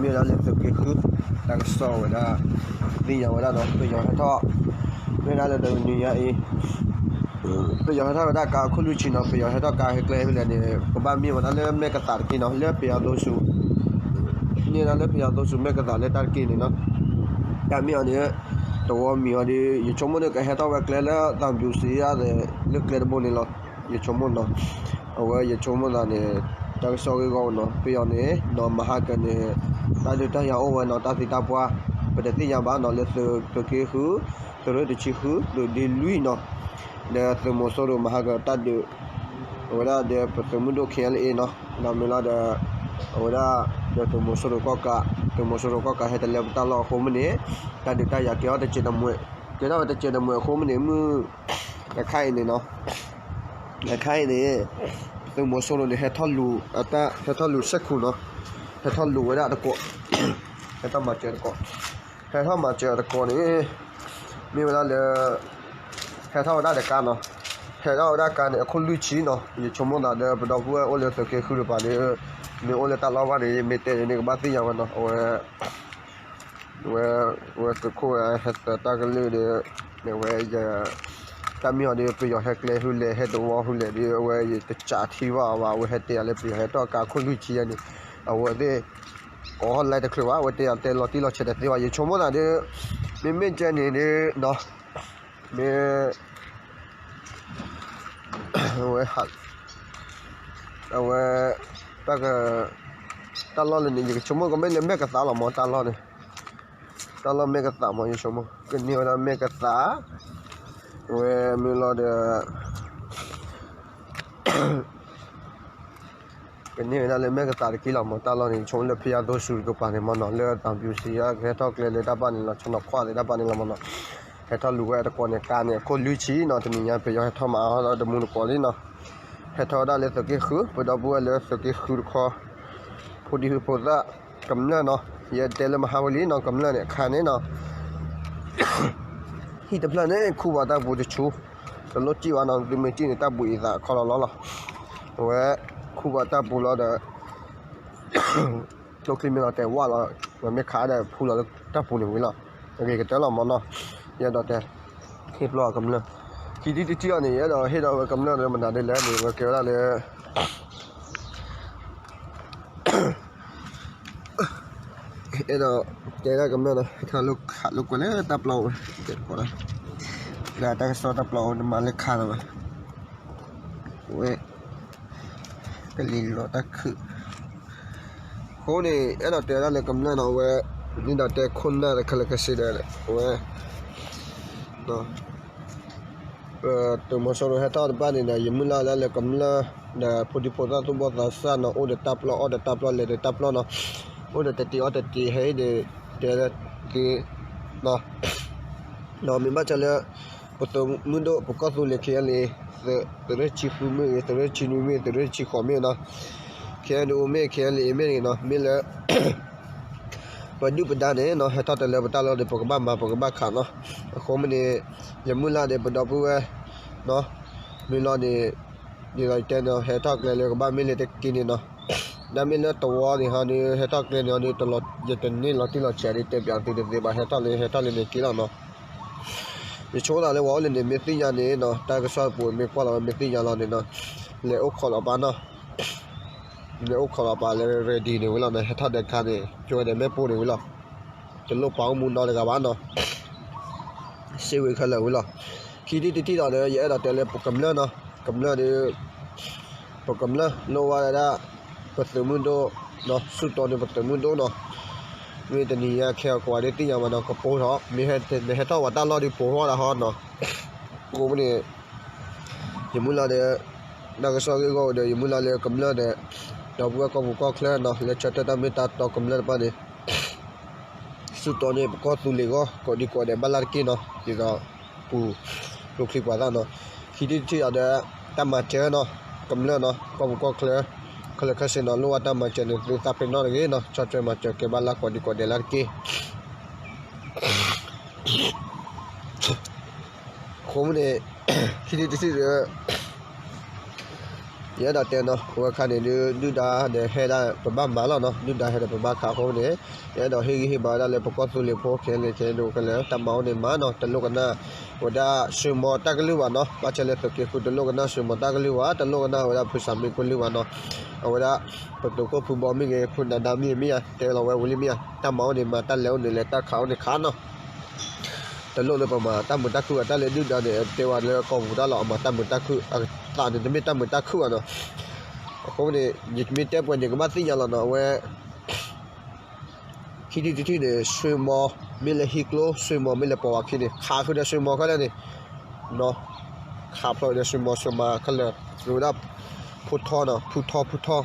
မ့ၢ်ဝဲဒၣ်လၢသုးက့ဃု တၢ်ကစီၣ်ဝဲဒၣ် သ့ၣ်ညါဝဲဒၣ်နီၤ ပယီၤဟဲထီၣ် မ့ၢ်ဝဲဒၣ်လၢတနံၤညါအံၤ ပယီၤဟဲထီၣ်ဝဲဒၣ်ကါအခိၣ်လွံၢ်ဆံနီၤ ပယီၤဟဲထီၣ်ကါဟဲကျဲဟဲလဲၣ်န့ၣ် ကဘၣ်မ့ၢ်ဝဲဒၣ်လၢမဲာ်ကသးတက့ၢ်နီၤ လၢပယီၤသိစူၤ မ့ၢ်ဝဲဒၣ်လၢပယီၤသိစူၤမဲာ်ကသးလၢတၢ်တက့ၢ်န့ၣ်နီၤ တၢ်မ့ၢ်အီၤန့ၣ် တဝီမံၤအီၤဒီး ယဆိကမိၣ်န့ၣ် ကဟဲထီၣ်ဝဲကျဲလၢသံဖြူဇရပ် လၢကျဲတဘိန့ၣ်လီၤ ယဆိကမိၣ်နီၤ အဝဲယဆိကမိၣ်သးန့ၣ် တၢ်ကစီၣ်ဂ့ၢ်ဂီၢ်နီၤ ပယီၤန့ၣ် နီၤမဟါကန့ၣ် တၢ်ဒုးတၢ်ယၤအိၣ်ဝဲနီၤ တၢ်သံတၢ်ပှၢ် ပတသ့ၣ်ညါဘၣ်နီၤ လၢသုးက့ဃု သုးရ့ၣ်တဆံဃု သုးဒ့လွံၢ်နီၤ ဒီးသုးမီၤစိရိၤမဟါကတၢ်ဒုး အဝဲဒၣ်ဒီးပသုးမုၢ်ဒိၣ် K N L A နီၤ ဒီးမ့ၢ်လီၤဒီး အဝဲဒၣ်ဒီးသုးမီၤစိရိၤကီၢ်ကး သုးမီၤစိရိၤကီၢ်ကးဟဲတလၢပတၢ်လီၢ်အဃိမ့ၢ်န့ၣ် တၢ်ဒုးတၢ်ယၤကဲထီၣ်တစဲးတမှဲၤ ကဲထီၣ်ဝဲတစဲးတမှဲၤအဃိမ့ၢ်န့ၣ် မုၢ် အခါအံၤန့ၣ်နီၤ အခါအံၤန့ၣ် သုးမီၤစိရိၤန့ၣ် ဟဲထီၣ်လူၤအတၢ် ဟဲထီၣ်လူၤစဲခိၣ်နီၤ ဟဲထီၣ်လူၤဝဲဒၣ်တကိး ဟဲထီၣ်မၤစၢၤတကိး ဟဲထီၣ်မၤစၢၤတကိးန့ၣ် မ့ၢ်ဝဲဒၣ်လၢ ဟဲထီၣ်ဝဲဒၣ်ဒီးကါနီၤ ဟဲထီၣ်ဝဲဒၣ်ကါန့ၣ် အခိၣ်လွံၢ်ဆံနီၤ ယဆိကမိၣ်သးဒီး ပဒီပုၢ်ဝဲၢ်အိၣ်လၢသုးက့ဃုတပၤဒီး မ့ၢ်အိၣ်လၢတၢ်လီၢ်ဘၣ်န့ၣ် မ့ၢ်တဲန့ၣ် ကဘၣ်သ့ၣ်ညါဝဲနီၤ အဝဲ ဝဲ ဝဲသုးခိၣ်ဟဲသၢတၢ်ကလုၢ်ဒီး ဝဲ တၢ်မ့ၢ်အီၤဒီး ပယီၤဟဲကျဲဟုလဲၣ် ဟဲတဝီဟုလဲၣ်ဒီး အဝဲယတစးထံဘၣ်အီၤဘၣ် အဝဲဟဲတဲယၤလၢပယီၤဟဲထီၣ်ကါအခိၣ်လွံၢ်ဆံယဲန့ၣ် အဝဲသ့ၣ် ကိးဟီၣ်လဲတချုးဘၣ် အဝဲတဲယၤတဲလီၤတံၢ်လီၤဆဲးတသ့ဘၣ် ယဆိကမိၣ်သးဒီး မ့မ့ၢ်ကဲန့ၣ်ဒီး မ့ၢ် ဝဲ အဝဲ တၢ်က တၢ်လီၢ်လၢန့ၣ် ယကဆိကမိၣ်ကမ့ၢ်လၢမဲာ်ကသးလီၤမး တၢ်လီၢ်န့ၣ် တၢ်လီၢ်မဲာ်ကသးမး ယဆိကမိၣ် ကန့ၢ်ဝဲဒၣ်မဲာ်ကသး ဝဲမ့ၢ်လီၤဒီး ကန့ၢ်ဝဲဒၣ်လၢမဲာ်ကသးတက့ၢ်လီၤမး တၢ်လီၢ်န့ၣ် ယဆိကမိၣ်လၢဖယါသိစူၤတကပၤန့ၣ်မးနီၤ လၢသံဖြူဇရပ်ကဟဲထီၣ်ကျဲလၢတၢ်ဘၣ်န့ၣ်လီၤ ဆီနီၤခွၣ်သ့ၣ်တၢ်ဘၣ်န့ၣ်လီၤမးနီၤ ဟဲထီၣ်လူၤဝဲတကိးန့ၣ် ကါန့ၣ် အခိၣ်လွံၢ်ဆံနီၤ တနံၤညါပယီၤဟဲထီၣ်မၤအါထီၣ်တမူတကိးလံနီၤ ဟဲထီၣ်ဝဲဒၣ်လၢသုးက့ဃု ပဒီပုၢ်ဝဲၢ်လၢသုးက့ဃုတခီ ဖိဒံဖိသၣ် ကမျၢၢ်နီၤ ယတဲလၢမဟါဝဲလံနီၤ ကမျၢၢ်န့ၣ် အခါန့ၣ်နီၤ ဟံၣ်တဖျၢၣ်န့ၣ် ခူၣ်ဘၣ်တၢ်ပူၤတဆူ တလိၣ်စံၣ်ဘၣ်နီၤ သုမ့ၢ်စံၣ်န့ၣ် တၢ်ဘှံးအံၤသးခီလီၤလီၤလီၤ အဝဲ ခူၣ်ဘၣ်တၢ်ပူၤလီၤဒီး ကျိချံမ့ၢ်လီၤတဲာ်ဝၣ်လီၤ ဝဲမ့ၢ်ခးဒီးဖူလီၤလၢတၢ်ပူၤန့ၣ်ဝံၤလီၤ အဂ့ၤကတၢၢ်လီၤမးနီၤ ယအဲၣ်ဒိးတဲ ဟ့ၣ်ပျီၢ်ကမျၢၢ် ခံထံၣ်တထံၣ်အီၤန့ၣ် ယအဲၣ်ဒိးဟ့ၣ်ဒီးဝဲကမျၢၢ်လၢမနုၤဒ်လဲၣ်န့ၣ် ဝဲကဲဝဲဒၣ်လၢ အဲၣ်ဒိးတဲဒၣ်ကမျၢၢ်ဒီး ဟဲထီၣ်လိာ်ခးလိာ်ကွဲလၢတၢ်ပျီဝဲ တဲတကိးလၢ လၢတၢ်ကစီၣ်တၢ်ပျီဝဲ နမၤလၢခါလီၤဘၣ် ဝဲ ကလံၤလီၤတၢ်ခုၣ် အဃိန့ၣ် အဲၣ်ဒိးတဲဒၣ်လၢကမျၢၢ်နီၤ အဝဲ ဒ်ဒီးတဲခိၣ်နၢ်တခါလၢကစ့ဒီး အဝဲ ပသုးမီၤစိရိၤဟဲထီၣ်တဘၣ်န့ၣ်ဒီး ယမုၢ်လၢ်လၢကမျၢၢ် ဒီးဖိဒံဖိသၣ်သူၣ်ဘီၣ်သးစၢ်နီၤ အိၣ်ဒီးတၢ်ပျီ အီၣ်ဒီးတၢ်ပျီ လဲၤဒီးတၢ်ပျီနီၤ အိၣ်ဒီးတတံၤအီၣ်တတံၤ ဟဲအံၤဒီး တဲလၢက့ၤ မ့ၢ်ဘၣ်ဆၣ်လၢ ပသုးမုၢ်ဒိၣ် ပကီၢ်သူလ့ၤ K N L A သုးရ့ၣ်ဆံဃုမ့ၢ်ဂ့ၤ သုးရ့ၣ်ဆံနွံမ့ၢ်ဂ့ၤ သုးရ့ၣ်ဆံဃိးမ့ၢ်ဂ့ၤနီၤ K N D O မ့ၢ် K N L A မ့ၢ်ဂ့ၤနီၤ မ့ၢ်လၢ ပဒုၣ်ပဒါန့ၣ်နီၤ ဟဲထီၣ်တလၢပတၢ်လီၢ်ဒီး ပကဘၣ်မၤပကဘၣ်ခးနီၤ အဃိမ့ၢ်န့ၣ် ယမုၢ်လၢ်ဒီးပဒီပုၢ်ဝဲၢ် မ့ၢ်လီၤန့ၣ် ဒ်သိးယတဲန့ၣ် ဟဲထီၣ်ကျဲလၢကဘၣ်မ့ၢ်လၢတက့ၢ်န့ၣ်နီၤ ဒ်မ့ၢ်လၢတဝီန့ၣ်ဟီဒီး ဟဲထီၣ်ကျဲန့ၣ်ဟီဒီး ယတန့ၢ်လီၤတံၢ်လီၤဆဲးဒီး တဲပၠးသုတသ့ဘၣ် ဟဲထီၣ်လၢဟဲထီၣ်လၢန့ၣ်က့ၤလီၤနီၤ ယဆိကမိၣ်သးလၢပှၤအိၣ်လၢန့ၣ် မ့ၢ်သ့ၣ်ညါန့ၣ်နီၤ တၢ်ကစီၣ်တပူၤမ့ၢ်ကွၢ်လီၤဝဲ မ့ၢ်သ့ၣ်ညါလီၤန့ၣ်နီၤ လဲၤအိၣ်ခိးလီၤပၢ်နီၤ လဲၤအိၣ်ခိးလီၤပၢ်လၢ ready န့ၣ်ဝံၤလီၤနီၤ ဟဲထီၣ်ဒီးခါန့ၣ် ကၠိဝဲဒီးမ့ၣ်ပိၢ်န့ၣ်ဝံၤလီၤ တလိၣ်ပာ်အိၣ်မူနီတဂၤဘၣ်နီၤ စ့ဝံၤခဲလၢာ်ဝံၤလီၤ ခံထံၣ်တထံၣ်ဒီး ယအဲၣ်ဒိးတဲလၢပကမျၢၢ်နီၤ ကမျၢၢ်ဒီး ပကမျၢၢ်လိၣ်ဝဲဒၣ် ပသုးမုၢ်ဒိၣ် ဆူၣ်တီန့ၣ်ပသုးမုၢ်ဒိၣ်နီၤ မ့ၢ်တနံၤညါခဲအံၤကိးဂၤဒဲးသ့ၣ်ညါဘၣ်နီၤ ကပိာ်ထီၣ် မ့ၢ်ဟဲထီၣ်ပှၤတၢ်လီၢ်ဒီးပိာ်ထီၣ်ဒၣ်ဟီနီၤ အဃိန့ၣ် ယမုၢ်လၢ်ဒီး တၢ်ကစီၣ်ဂ့ၢ်ဂီၢ်ဒီး ယမုၢ်လၢ်လၢကမျၢၢ်ဒီး ဒီပုၢ်ဝဲၢ်ကီၢ်ပူၤကီၢ်ချၢနီၤ လၢဆၢထၢၣ်တၢ်မ့ၢ်တၢ်တီကမျၢၢ်တဖၣ်န့ၣ် ဆူၣ်တီန့ၣ် ပကီၢ်သူလ့ၤဂီၢ် ကိးဒံကိးဒဲးဘၣ်လၢ်တက့ၢ်နီၤ ဒ်သိးပူၤ ကျိချံပှၤသၣ်နီၤ ခံထံၣ်တထံၣ်ဒီး တၢ်မၤစၢၤနီၤ ကမျၢၢ်နီၤ ကီၢ်ပူၤကီၢ်ချၢ ခဲလၢာ်ခဲဆ့နီၤ လိၣ်ဝဲတၢ်မၤစၢၤန့ၣ် သုသးပ့ၤနီၣ်တဂ့ၤနီၤ ဆီၣ်ထွဲမၤစၢၤကဲဘၣ်လၢ်ကိးဒံကိးဒဲးလၢ်တက့ၢ် အဃိန့ၣ် ခံထံၣ်တထံၣ်ဒီး ယအဲၣ်ဒိးတဲနီၤ အဝဲခါန့ၣ်ဒုး ဒုၣ်ဒါဒီးဟဲဒၣ်ပဘၣ်မၤလီၤနီၤ, ဒုၣ်ဒါဟဲဒီးပဘၣ်ခးအဃိန့ၣ် ယအဲၣ်ဒိးဟ့ၣ်ဂံၢ်ဟ့ၣ်ဘါဝဲဒၣ်လၢပကီၢ်သူလ့ၤဖိခဲလၢာ်ခဲဆ့ဒီး ကလဲၤတၢ်မၤအိၣ်န့ၣ်မၤနီၤ, တလိၣ်ကနၣ်ဝဲဒၣ်စှ့မီၤတၢ်ကလုၢ်ဘၣ်နီၤ, ဘၣ်ဆၣ်လၢသုးက့ဃုတလိၣ်ကနၣ်စှ့မီၤတၢ်ကလုၢ်ဘၣ်, တလိၣ်ကနၣ်ဝဲဒၣ်ဖုစၢ်မ့ၣ်ကွ့လုၢ်ဘၣ်နီၤ, အဝဲဒၣ် ပသုးခိၣ်ဖုဘီမ့ၢ်ဂ့ၤ ဖုနဒါမ့ၢ်ဂ့ၤမ့ၢ်ဧါ တဲလီၤဝဲဝံၤလံမ့ၢ်ဧါ, တၢ်မၤအိၣ်န့ၣ်မၤ, တၢ်လဲၤအိၣ်န့ၣ်လဲၤ, တၢ်ခးအိၣ်န့ၣ်ခးနီၤ တလိၣ်လၢပမၤတၢ်မုာ်တၢ်ခုၣ်ဘၣ်, တၢ်လၢဒုၣ်ဒါန့ၣ် တဲဝဲလၢကိာ်ပူၤတၢ်လီၤ အမၤတၢ်မုာ်တၢ်ခုၣ်, အသးန့ၣ်တမ့ၢ်တၢ်မုာ်တၢ်ခုၣ်ဘၣ်နီၤ, အဃိန့ၣ် ယမ့ၢ်တဲပှဲၤန့ၣ် ကဘၣ်သ့ၣ်ညါလီၤနီၤ, အဝဲ ခံထံၣ်တထံၣ်န့ၣ် စှ့မီၤမ့ၢ်လဲၤဟံးကျိ စှ့မီၤမ့ၢ်လဲၤပိာ်ဝဲခံန့ၣ် ခးဃုာ်ဒီးစှ့မီၤခဲလၢာ်န့ၣ် ခးဖျိးဒီးစှ့မီၤ စှ့မီၤခဲလၢာ်, ဝဲဒၣ် ဖိထီနီၤ, ဖုထီ ဖုထီ,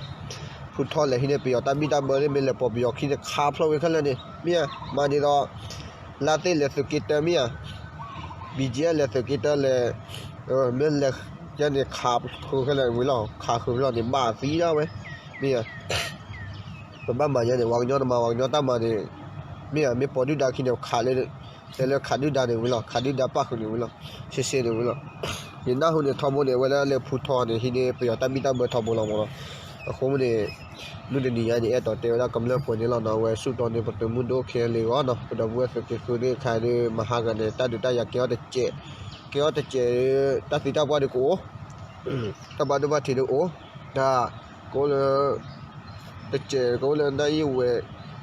ဖုထီလဲၤဟံးန့ၢ်ပယီၤတၢ်ဘံၣ်တၢ်ဘၢလၢ မ့ၢ်လဲၤပိာ်ပယီၤခံန့ၣ် ခးဖျိးဝဲခဲလၢာ်န့ၣ် မ့ၢ်ဧါ, မၤဒ်သိး လါသ့ၣ်လဲၤသုးက့တၢမ့ၢ်ဧါ, ဘံၣ်ကဲလဲၤသုးက့တၢလဲၤ, မ့ၢ်လဲၤယဲန့ၣ် ခးဃုာ်ခဲလၢာ်ဝံၤလီၤ, ခးဃုာ်ဖျိးန့ၣ် ဘၣ်သံဒၣ်ဝဲ, မ့ၢ်ဧါ ပဘၣ်မၤယဲန့ၣ် ပှၤကညီတမၤ ပှၤကညီတၢ်မၤန့ၣ်, မ့ၢ်ဧါ မ့ၢ်ပိာ်ဒုၣ်ဒါခံန့ၣ် ခးလၢ, တဲလၢခးဒုၣ်ဒါန့ၣ်ဝံၤလီၤ, ခးဒုၣ်ဒါပၣ်ဃုာ်န့ၣ်ဝံၤလီၤ, ရှဲရှဲန့ၣ်ဝံၤလီၤ, ယနၢ်ဟူန့ၣ်ထီဘိန့ၣ် အဝဲဒၣ်လၢဖုထီန့ၣ် ဟံးန့ၢ်ပယီၤတၢ်ဘံၣ်တၢ်ဘၢထီဘိလီၤမးနီၤ, အဃိန့ၣ် မုၢ်တနံၤညါန့ၣ် အဲၣ်ဒိးတဲဝဲဒၣ်ကမျၢၢ်ပှဲၤန့ၣ်လီၤနီၤ, အဝဲဆူၣ်တီန့ၣ် ပသုးမုၢ်ဒိၣ်ခဲလၢာ်အဂီၢ်နီၤ, ပဒီပုၢ်ဝဲၢ်သုးက့ဃုသ့ၣ်တခါဒီး မဟါဂၤန့ၣ် တၢ်ဒုးတၢ်ယၤကဲအီၤတစဲး, ကဲအီၤတစဲး, တၢ်သံတၢ်ပှၢ်ဒီးကအိၣ် တၢ်ဘၣ်ဒိဘၣ်ထံးဒီးအိၣ်, တၢ်ကအိၣ်လၢ တစဲးကအိၣ်လၢနၢ်အံၣ်ဝဲ,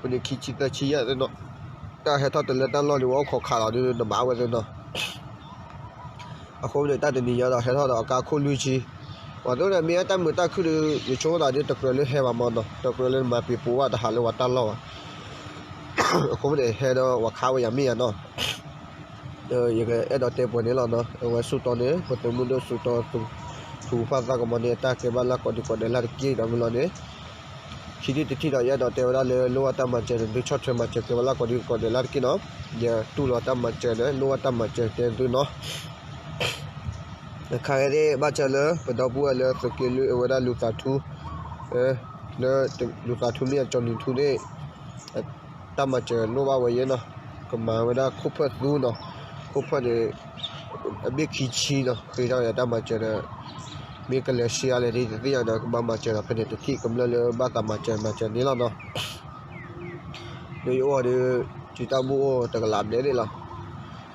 ပနံးခံဆံသၢဆံယဲၢ်သ့နီၤ, တၢ်ဟဲထီၣ်တလၢတၢ်လီၢ်ဒီး ဝဲအိၣ်ခိးခးလီၤဒီး နဘၣ်ဝဲသ့နီၤ, အဃိန့ၣ် တၢ်တနံၤညါဒီး ဟဲထီၣ်ဒီးအကါခိၣ်လွံၢ်ဆံ, ပှၤသိန့ၣ် မ့ၢ်တၢ်မုာ်တၢ်ခုၣ်ဒီး ယဆိကမိၣ်သးဒီး တကြၢးလၢဟဲဘၣ်မးနီၤ, တကြၢးလၢနမၤပံၤပူၤဘၣ်တဟးလၢပှၤတၢ်လီၢ်ဘၣ်, အဃိန့ၣ် ဟဲဒီးပှၤခးဝဲယၤမ့ၢ်ယၤနီၤ ယကအဲၣ်ဒိးတဲပှဲၤန့ၣ်လီၤနီၤ, အဝဲဆူၣ်တီန့ၣ် ပသုးမုၢ်ဒိၣ်ဆူၣ်တီ သူၣ်ဖှံသးကမီၤန့ၣ် တၢ်ကဲဘၣ်လၢကိးဒံကိးဒဲးလၢ်တက့ၢ်ဒီးမုၢ်လီၤန့ၣ်, ခံထံၣ်တထံၣ်ဒီး ယအဲၣ်ဒိးတဲဝဲဒၣ်လၢ လိၣ်ဘၣ်တၢ်မၤစၢၤန့ၣ် ဒုးဆီၣ်ထွဲမၤစၢၤကဲဘၣ်လၢကိးဒံကိးဒဲးလၢ်တက့ၢ်နီၤ, ယတူၢ်လိာ်တၢ်မၤစၢၤန့ၣ် လိၣ်ဘၣ်တၢ်မၤစၢၤတဲသုနီၤ အခါအံၤသ့ၣ် ဘၣ်ဆၣ်လၢ ပဒီပုၢ်ဝဲၢ်လၢသုးက့လွံၢ်အဝဲဒၣ်လူၤသးထူ, လၢ လူၤသးထူမ့ၢ်အကၠီၤနံၤထူသ့ၣ် တၢ်မၤစၢၤလိၣ်ဘၣ်ဝဲယဲနီၤ, ကမၤဝဲဒၣ်ခိၣ်ဖၢၣ်သူနီၤ, ခိၣ်ဖၢၣ်န့ၣ် အဘ့ၣ်ခံဆံနီၤ, ဃ့ထီၣ်ဝဲဒၣ်တၢ်မၤစၢၤဒီး မ့ၢ်ကလဲၤရှဲအါလဲၣ်ဒ်တသ့ၣ်ညါဒီး ကဘၣ်မၤစၢၤဒီး ဖဲန့ၣ်တထံၣ်ကမျၢၢ်လၢဘၣ်သးမၤစၢၤမၤစၢၤန့ၣ်လီၤနီၤ ဒီးယအိၣ်ဒီး စံးတၢ်ဘူၣ်အိၣ်တကလးဘျဲၣ်ဒၣ်လီၤ.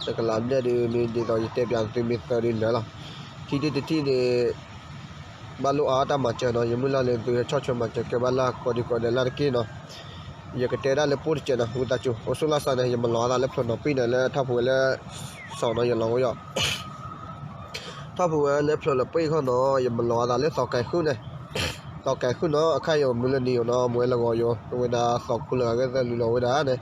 တကလးဘျဲၣ်ဒီး မ့ၢ်ဒ်သိးယတဲပၠးသုမ့ၢ်သၢဒ်လၢာ်လီၤ. ခံထံၣ်တထံၣ်န့ၣ် ဘၣ်လိၣ်အါတၢ်မၤစၢၤနီၤ, ယမုၢ်လၢ်လၢသုဟဲဆီၣ်ထွဲမၤစၢၤကဲဘၣ်လၢကိးဒံကိးဒဲးလၢ်တက့ၢ်နီၤ. ယကတဲဒၣ်လၢပိၢ်တစဲးနီၤ, ဝံသးစူၤ အိၣ်ဆူၣ်လၢ်စၢ်န့ၣ် ယမၤလီၤအသးလၢဖျိးနီၤပံၣ်န့ၣ် လၢထီၣ်ပူၤဝဲလၢ စီၤနီၤ ယလီၤဝဲယီၤ ထီၣ်ပူၤဝဲလၢဖျိးလီၤပံၣ်ခီနီၤ, ယမၤလီၤအသးလၢသီးကဲဃုၣ်န့ၣ်, သီးကဲဃုၣ်နီၤ အခါယိာ်မုၢ်လၢနံၤယိာ်နီၤ မ့ၢ်ဝဲလၢဂီၤယိာ် ဝဲဒၣ်သီးခိၣ်လၢဂၤဂဲၤသၢလူလီၤဝဲဒၣ်န့ၣ်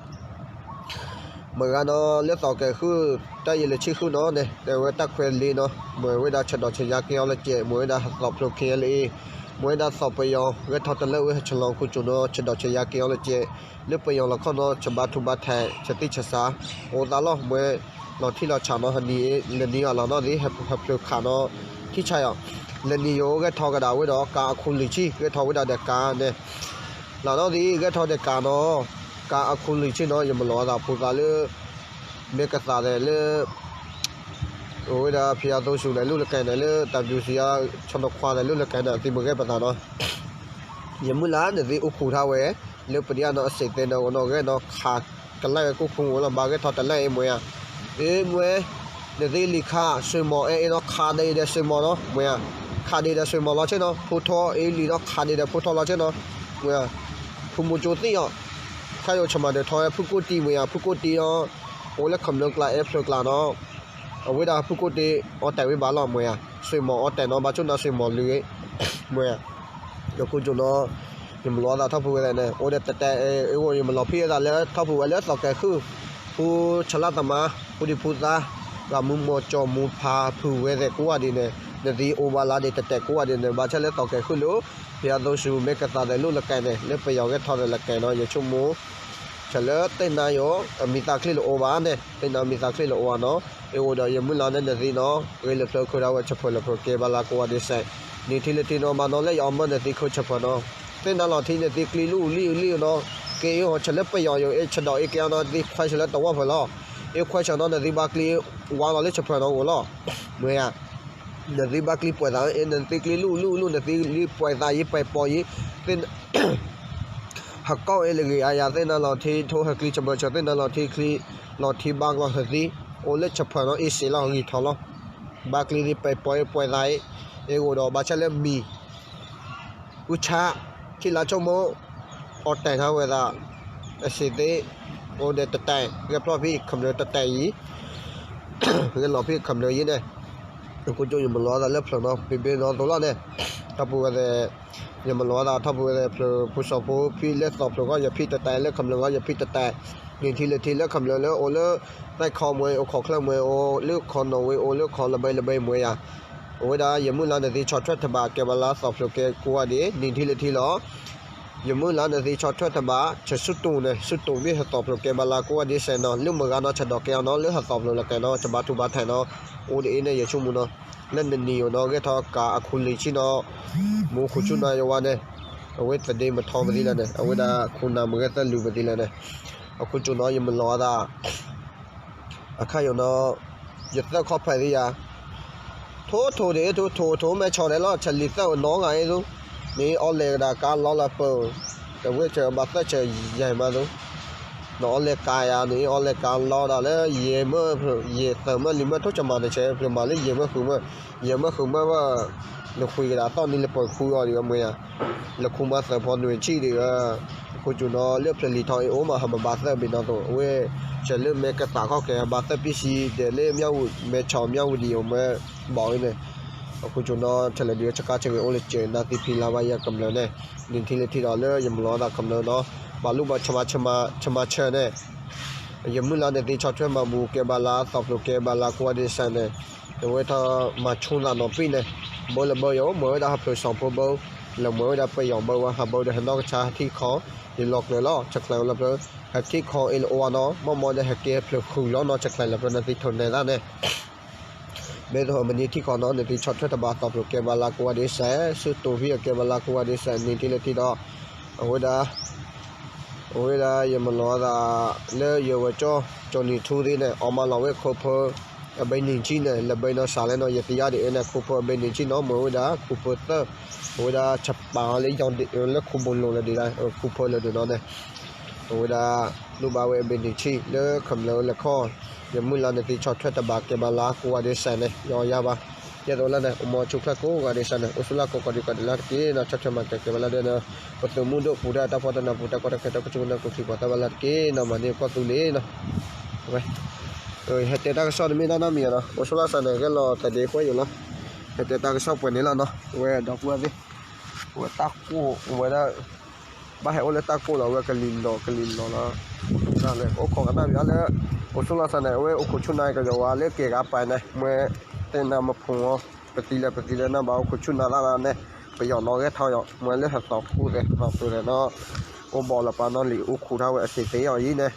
မ့ၢ်ဂၤနီၤ လၢသီးကဲဃုၣ် တၢ်ယဲလၢဆံဃုၣ်နီၤန့ၣ် တဲဝဲတၢ်ခွဲးလ့နီၤ မ့ၢ်ဝဲဒၣ်ဆဲးဒီးဆဲးယါကဲအီၤလၢကဲး မ့ၢ်ဝဲဒၣ်သီးဖျိး ခဲလၢာ်အ့ မ့ၢ်ဝဲဒၣ်သီးပယီၤ ဂဲၤထီၣ်တလၢဝဲဟဲဆလီၤခူၣ်ကၠိနီၤ ဆဲးဒီးဆဲးယါကဲအီၤလၢကဲး လၢပယီၤလီၤခီနီၤ ဆဲးဘါထူဘါထဲး ဆဲးသံၣ်ဆဲးဆါ အိၣ်သးလီၤ မ့ၢ်လီၤထံၣ်လီၤဆးနီၤ ဟနံၤလၢနံၤအီၤလီၤနီၤသ့ၣ် ဟဲဖျိးခးနီၤ ထံၣ်ဆါယီၤ လၢနံၤယိာ်ဂဲၤထီၣ်ကဒီးဝဲဒီး ကါအခိၣ်လွံၢ်ဆံ ဂဲၤထီၣ်ဝဲဒၣ်ဒီးကါန့ၣ် လီၤနီၤသ့ၣ် ဂဲၤထီၣ်ဒီးကါနီၤ ကါအခိၣ်လွံၢ်ဆံနီၤ ယမၤလီၤအသးဖိသးလၢ မဲာ်ကသးဒီးလၢ အိၣ်ဝဲဒၣ်ဖယါသိဆူၣ်ဒီးလူၢ်လၢကဲန့ၣ် လၢတၢ်ဘျုးစံယါ ဆီၣ်နီၤခွါဒီးလူၢ်လၢကဲန့ၣ် အသံမ့ၢ်ဂဲၤပသးနီၤ ယမုၢ်လၢ်နသ့အိၣ်ခိးထါဝဲ လၢပဒံးအနီၤအစံးသ့နီၤဂီၤနီၤဂဲၤနီၤခးကလဲၣ်ဝဲကိၣ်ခူဝဲလီၤ ဘၣ်ဂဲၤထီၣ်တလၢအ့ၣ်မ့ၢ်ဧါ အ့ၣ်မ့ၢ် နသ့လံၤခး ဆွံမီၤအဲၣ်အ့ၣ်နီၤ ခးဒံးဒီးဆွံမီၤနီၤ မ့ၢ်ဧါ ခးဒံးဒီးဆွံမီၤလီၤဆ့နီၤ ဖိထီအ့ၣ်လံၤနီၤ ခးဒံးဒီးဖိထီလီၤဆ့နီၤ မ့ၢ်ဧါ ဖုမူကၠိသံၣ်အီၤ ခါယိာ်ဆမၤဒၢးထီဝဲဖုကိၣ်တံၢ်မ့ၢ်ဧါ ဖုကိၣ်တံၢ်အီၤ အိၣ်လၢခမျၢၢ်ကျါအဲၣ်ဖျၢၣ်ကျါနီၤ အဝဲဒၣ်ဖုကိၣ်တံၢ်အီၣ်တဲာ်ဝဲဘၣ်လီၤ မ့ၢ်ဧါ ဆွံမီၤအီၣ်တဲာ်နီၤ ဘၣ်ဆိၣ်နၤဆွံမီၤလုၢ်ဂ့ၤ မ့ၢ်ဧါ ယကိၣ်ကၠိနီၤ ယမၤလီၤအသးထီၣ်ဖိဝဲဒၣ်န့ၣ် အိၣ်ဒီးတဲတဲ ယမၤလီၤဖံးအသးလၢထီၣ်ဖိဝဲလၢသီးကဲဃုၣ် ဖုဆလၢ်သမါ ဖုဒံဖုသါ ဂၤမူမီၤကၠီမူဖးဖုဝဲသဲးကိးဂၤဒဲးန့ၣ် နသ့အိၣ်ဘၣ်လၢဒံးတဲတဲကိးဂၤဒဲးန့ၣ် ဘၣ်ဆၣ်လၢသီးကဲဃုၣ်လၢ ဖယါသိဆူၣ်မဲာ်ကသးဒီးလူၢ်လၢကဲန့ၣ် လၢပယီၤဂဲၤထီၣ်ဒီးလၢကဲနီၤ ယဆိကမိၣ် ဆၢလၢသ့ၣ်နါယိာ် အမံၤသးချ့လၢအိၣ်ဘၣ်န့ၣ် သ့ၣ်နါမံၤသးချ့လၢအိၣ်ဘၣ်နီၤ အ့ၣ်အိၣ်ဒီးယမုၢ်လၢ်န့ၣ်နသ့နီၤ ဂ့ၤလၢဖျၢၣ်ခုၣ်ဒၣ်ဝဲဆၢဖၢၣ်လၢဖျၢၣ်ကဲဘၣ်လၢကိးဂၤဒဲးစဲး နံၤထံလၢထံနီၤ ဘၣ်နီၤလၢယအီၣ်မၢနသ့ခုၣ်ဆၢဖၢၣ်နီၤ သ့ၣ်နါလီၤထံနသ့ကျံလံၣ်အူလံၣ်အူလံၣ်နီၤ ကဲအ့ၣ်ဟီၣ်ဆၢလၢပယီၤယိာ်အ့ၣ်ဆၢဒီးအ့ၣ်ကဲအီၤနီၤ သ့ခွဲဆၢလၢတဝီဖၢၣ်လီၤ အ့ၣ်ခွဲဆၢနီၤ နသ့ဘၣ်ကျံဝါလီၤလၢဆၢဖၢၣ်နီၤအိၣ်လီၤ မ့ၢ်ဧါ နသ့ဘၣ်ကျိပှဲၤသးအ့ နသ့ကျိလူၢ်လူၢ်လူၢ် နသ့လံပှဲၤသးယံ ပှဲၤပီၤယံ သ့ၣ် ဟးကီၢ်အ့လၢဂ့ၤအါယၤ သ့ၣ်နါလီၤထံထိ ဟဲကျိဆၢမၢဆၢ သ့ၣ်နါလီၤထံချံ လီၤထံဘါကလီၤဟၢသံ အိၣ်လၢဆၢဖၢၤနီၤ အ့စ့လီၤဂံၢ်ထီၣ်လီၤ ဘၣ်ကျိသ့ ပှဲၤပီၤအ့ ပှဲၤသးအ့ အ့အိၣ်ဒီးဘၣ်ဆၣ်လၢမံၤ အူဆါ ထံၣ်လါဆိကမိၣ် အီၣ်တဲာ်ထီၣ်ဝဲသး အစ့သ့ အိၣ်ဒီးတတဲာ် ဂဲၤဖျီၣ်ဖံး ခမျၢၢ်တတဲာ်အံၤ ဂဲၤလီၤဖံး ခမျၢၢ်အံၤန့ၣ် အဃိကၠိယမၤလီၤသးလၢဖျၢၣ်နီၤ ပ့ၤဘ့နီသိးလီၤန့ၣ် ထီၣ်ပူၤဝဲသ့ၣ် ယမၤလီၤသးထီၣ်ပူၤဝဲသ့ၣ် ဖျၢၣ်ဖိစီၤဖိဖံးလၢသီဖျၢၣ်ဂီၢ် ယဖံးတတဲာ် လၢခမျၢၢ်ဂီၢ် ယဖံးတတဲာ် နံၣ်ထံလၢထံလၢခမျၢၢ်လၢအိၣ်လၢ သဲခီမွဲ အိၣ်ခီၣ်ချၢမွဲ အိၣ်လၢခီၣ်နီၣ်ဝ့ အိၣ်လၢခီၣ်လၢဘဲလၢဘဲမွဲယၤ အဝဲဒၣ် ယမုၢ်လါနသ့ဆီၣ်ထွဲတဘၣ် ကဲဘၣ်လါသီဖျၢၣ်ကဲကိးဂၤဒဲး နံၣ်ထံလၢထံလီၤ ယမုၢ်လါနသ့ဆီၣ်ထွဲတဘၣ် ဆၢဆူတိၢ်န့ၣ် ဆူတိၢ်ဘ့ၣ်ဟသီဖျၢၣ်ကဲဘၣ်လါကိးဂၤဒဲးစဲးနီၤ လၢမုၢ်ဂၤနီၤ ဆၢဒီးကဲအီၤနီၤ လၢဟသီဖျၢၣ်လၢကဲနီၤ တဘၣ်ထူဘၣ်ထဲးနီၤ အိၣ်ဒ်အံၤန့ၣ် ယဆိကမိၣ်နီၤ လၢနနံၤယိာ်နီၤ ဂဲၤထီၣ်ကးအခူလံၤဆံနီၤ မူခိၣ်ဆူနၤယဝါန့ၣ် အဝဲသဒ့မထီပသံလၢၤန့ၣ် အဝဲဒၣ်ခူနၤမုၢ်ဂဲၤသၢလူၤပသံလၢၤန့ၣ် အဃိကၠိနီၤ ယမၤလီၤသး အခါယိာ်နီၤ ယသၢခီဖျိသ့ၣ်ယၤ ထိထိဒ်အ့ၣ် ထိထိထိမဲဆီၣ်ဒဲးလီၤ ဆဲးလံၤသၢဝဲနီဂၤအ့ၣ်သိး မ့ၢ်အီလဲၤကဒါကါလီလၢပၢၤ တဝဲဆဲးဘၣ်သၢဆဲးယဲၢ်မးသိး နအီလဲၤကါယၤန့ၣ် အီလဲၤကါလီဒၣ်လၢ ယဲၢ်မၢ ယဲၢ်သၢမၢ လံၤမၢ ထိၣ်ဆမးတဆဲး ဖျၢၣ်မးလၢယဲၢ်မၢဃုာ်မၢ ယဲၢ်မၢဃုာ်မၢဝဲ နဃုာ်ကဒါသီၣ်နံၤလၢပှဲၤခူအီၤဒ်အမ့ၢ်ယၤ လၢခူမၤသၢဖီနွံဆံဒ်အ အဃိကၠိနီၤ လၢဖျၢၣ်လံၤထီၣ်အ့ၣ်အိၣ်မး ဟးမၤဘၣ်သၢဘ့ၣ်နီၤသိး အဝဲ ဆဲးလၢမဲကသးခီၣ်ကဲ ဘၣ်သၢပံစံဒဲးလၢ မဲဆီၣ်မၠၣ်ဝံၤဒံးအမၢ ဘၣ်အံၤန့ၣ် အဃိကၠိနီၤ ဆဲးလၢဒုးဆကါဆၢဂ့ၤအိၣ်လၢစဲး နါသံဖံလါဘၣ်ယဲၢ်ကမျၢၢ်န့ၣ် နံၣ်ထံလၢထံဒီးလၢယမၤလီၤသးကမျၢၢ်နီၤ ဘၣ်လူဘၣ်ဆမးဆမးဆၢန့ၣ် ယမုၢ်လါနသ့ဆီၣ်ထွဲမၤဘူၣ်ကဲဘၣ်လါ သီဖျိကဲဘၣ်လါကိးဂၤဒဲးစဲးန့ၣ် အဝဲထီၣ်မၤဆူၣ်သးနီၤပံၣ်န့ၣ် ဘၢလၢဘၢယိာ် မ့ၢ်ဝဲဒၣ်ဟၢဖျၢၣ်စီၤဖိဘၢ လၢမ့ၢ်ဝဲဒၣ်ပယီၤဘၢဝဲ ဟးဘၢဒီးဟဲနီၢ်ကဆါဟဲထံၣ်ခီ ယလီၤကျၢၤလီၤ ဆဲးကျၢၤလီၤဖျၢၣ် ဟဲထံၣ်ခီအ့ၣ်လၢအိၣ်ဝဲနီၤ မ့ၢ်မ့ၢ်ဒီးဟဲကဲဖျၢၣ်ဃုာ်လီၤနီၤ ဆဲးကျၢၤလီၤဖျၢၣ် နသ့ထိၣ်နဲသးန့ၣ် မ့ၢ်တဟီၣ်မနံၤထံၣ်ခီနီၤ နသ့ဆီၣ်ထွဲတဘၣ်သီဖျိကဲဘၣ်လါကိးဂၤဒဲးစဲး ဆူတိၢ်ဖံးအကဲဘၣ်လါကိးဂၤဒဲးစဲး နံၣ်ထံလၢထံဒီး အဝဲဒၣ် အဝဲဒၣ်ယမၤလီၤသး လၢယဝဲၢ်ကၠီ ကၠီနံၤထူသ့ၣ်န့ၣ် အီၣ်မးလီၤဝဲခိၣ်ဖၢ အဘဲနံၣ်ဆံန့ၣ် လၢဘဲနီၤစးလဲၣ်နီၤ ယသံယါဒ်အံၤန့ၣ် ခိၣ်ဖၢအဘဲနံၣ်ဆံနီၤ မ့ၢ်ဝဲဒၣ်ခိၣ်ဖၢသၢ အဝဲဒၣ်ဆပာ်အီၤလၢယီၤဒ် လၢခိၣ်ဘိလိၤလၢဒ် ခိၣ်ဖၢလၢဒ်နီၤန့ၣ် အဝဲဒၣ် လိၣ်ဘၣ်ဝဲအဘဲနံၣ်ဆံ လၢခမျၢၢ်လဲၤခီ ယမုၢ်လါနသ့ဆီၣ်ထွဲတဘၣ်ကဲဘၣ်လါကိးဂၤဒဲးစဲးန့ၣ် ယီၤယါဘၣ် ယဲသိးလၢန့ၣ် အိၣ်မီဆိၣ်ချၢကိးဂၤဒဲးစဲးန့ၣ် အိၣ်ဆူၣ်လၢကိးကီၢ်ဒံးကီၢ်ဒဲးလၢတက့ၢ်နီၤ ဆီၣ်ထွဲမၤစၢၤကဲဘၣ်လါဒဲးန့ၣ် ပသုးမုၢ်ဒိၣ်ပူၤတၢ်တၢ်ဖှီၣ်တၢ်နးပူၤတၢ်ကီတၢ်ခဲတၢ်ကဆူၣ်ကနၢ်ကီၢ်ချံပှၤသၢဘၣ်လါတက့ၢ်နီၤ မၤန့ၢ်ကီၢ်သူလ့ၤနီၤ ဟဲတဲတၢ်ကစီၣ်တမ့ၢ်တၢ်နီတမံၤနီၤ အိၣ်ဆူၣ်လၢစဲးန့ၣ် ဂဲၤလီၤသဒ့ခွဲးယိာ်လီၤ ဟဲတဲတၢ်ကစီၣ်ပှဲၤန့ၣ်လီၤနီၤ ဝဲဒီပုၢ်ဝဲၢ်သ့ၣ် ဝဲတၢ်ကိၢ်ဝဲဒၣ် ဘၣ်ဟဲအိၣ်လၢတၢ်ကိၢ်လီၤ ဝဲကလံၤလီၤကလံၤလီၤလီၤ အိၣ်ခိးကနၣ်ပၠးလၢ အိၣ်ဆူၣ်လီၤစဲးန့ၣ် အဝဲအိၣ်ခိးဆူၣ်နၤကယီၤဝါလၢက့ၤဂၤပာ်န့ၣ် မ့ၢ်သ့ၣ်နၤမဖုံအီၤ ပသံလၢပသံလၢနၢ်ဘၣ်အိၣ်ခိးဆူၣ်နၤသၣ်န့ၣ် ပယီၤနီၤဂဲၤထီၣ်ယီၤ မ့ၢ်လၢဟသီခိၣ်သ့ၣ်နီၤပှဲၤန့ၣ်နီၤ အိၣ်ဘီလီၤပာ်နီၤလံၤအိၣ်ခိးထီၣ်ဝဲအစ့သ့အီၤအံၤန့ၣ်